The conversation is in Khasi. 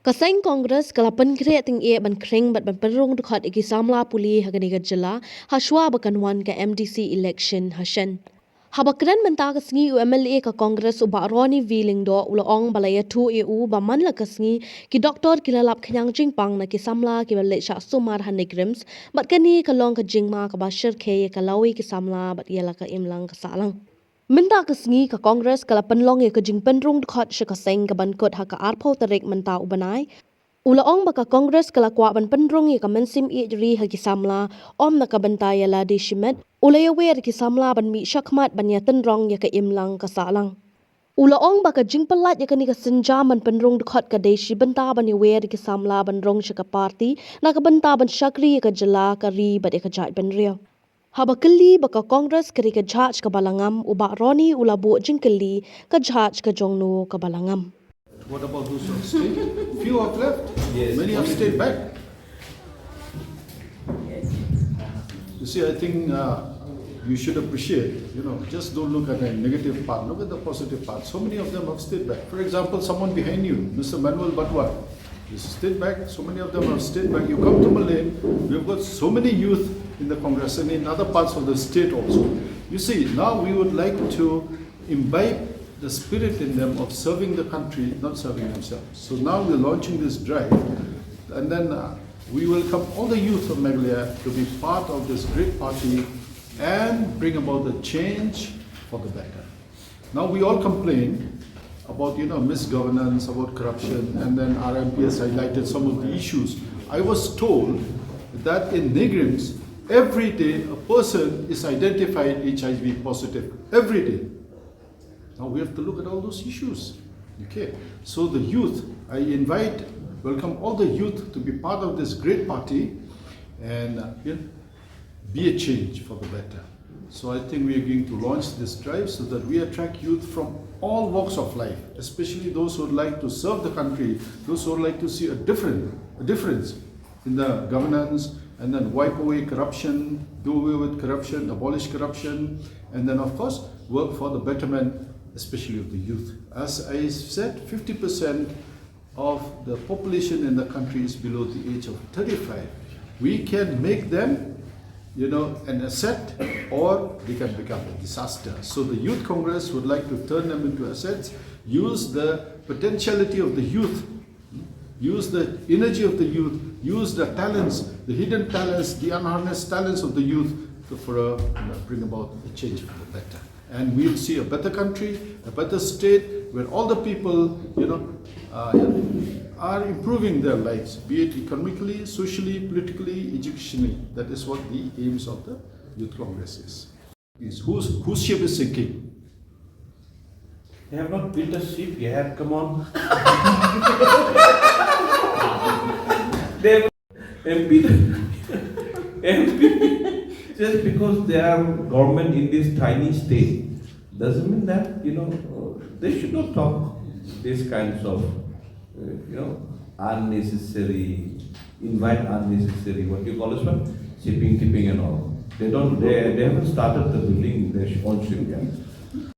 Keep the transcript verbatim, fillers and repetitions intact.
Ka seng Congress ka la pynkhreh tyngeh ban khring bad ban pynrung dkhot ïa ki samla pule ha kane ka jylla, ha shuwa ba kan wan ka M D C election ha shen. Haba kren mynta ka sngi u M L A ka Congress u Bah Ronnie V Lyngdoh u la ong ba la ïathuh ïa u ba man la ka sngi ki doktor ki la lap khñiang jingpang na ki samla kiba leit shah sumar ha NEIGRIHMS, bad kane ka long ka jingma kaba shyrkhei ïa ka lawei ki samla bad ïa la ka imlang ka sahlang. Mynta ka sngi ka Congress ka la pynlong ïa ka jingpynrung dkhot sha ka seng kaban kut ha ka arphew tarik mynta u bnai. U la ong ba ka Congress ka la kwah ban pynrung ïa ka mynsiem ïeit ri ha ki samla, ym na ka bynta ïa lade shimet. U la ïawer ïa ki samla ban mih shakhmat ban ïatynrong ïa ka imlang ka sahlang. U la ong ba ka jingpyllait ïa kane ka sienjam ban pynrung dkhot ka dei shi bynta ban ïawer ïa ki samla ban rung sha ka party, na ka bynta ban shakri ïa ka jylla, ka ri bad ïa ka jaitbynriew. Haba kylli ba ka Congress ka dei ka jhaj kaba la ngam, u Bah Ronnie u la buh jingkylli, ka jhaj ka jong no kaba la ngam. What about those who have stayed? Few have left. Yes. Many have stayed back. You see, I think uh, you should appreciate, you know, just don't look at the negative part, look at the positive part. So many of them have stayed back. For example, someone behind you, Mister Manuel Batwa, you stayed back. So many of them have stayed back. You come to Malane, we've got so many youth in the Congress and in other parts of the state also. You see, now we would like to imbibe the spirit in them of serving the country, not serving themselves. So now we're launching this drive, and then uh, we welcome all the youth of Meghalaya to be part of this great party and bring about the change for the better. Now we all complain about, you know, misgovernance, about corruption, and then our M P has highlighted some of the issues. I was told that in NEIGRIHMS, every day a person is identified H I V positive. Every day. Now we have to look at all those issues. Okay. So the youth, I invite, welcome all the youth to be part of this great party and uh, yeah, be a change for the better. So I think we are going to launch this drive so that we attract youth from all walks of life, especially those who would like to serve the country, those who would like to see a different, a difference in the governance, and then wipe away corruption, do away with corruption, abolish corruption, and then of course work for the betterment, especially of the youth. As I said, fifty percent of the population in the country is below the age of thirty-five. We can make them, you know, an asset, or they can become a disaster. So the Youth Congress would like to turn them into assets, use the potentiality of the youth, use the energy of the youth, use the talents, the hidden talents, the unharnessed talents of the youth to, for a, you know, bring about a change for the better. And we'll see a better country, a better state, where all the people, you know, uh, are improving their lives, be it economically, socially, politically, educationally. That is what the aims of the Youth Congress is. Is whose, whose ship is sinking? They have not built a ship yet. Come on. They have M P, M P, just because they are government in this tiny state doesn't mean that, you know, uh, they should not talk these kinds of, uh, you know, unnecessary, invite unnecessary, what do you call this one? Shipping, tipping and all. They don't, they, they haven't started the building their sh- own shipyard.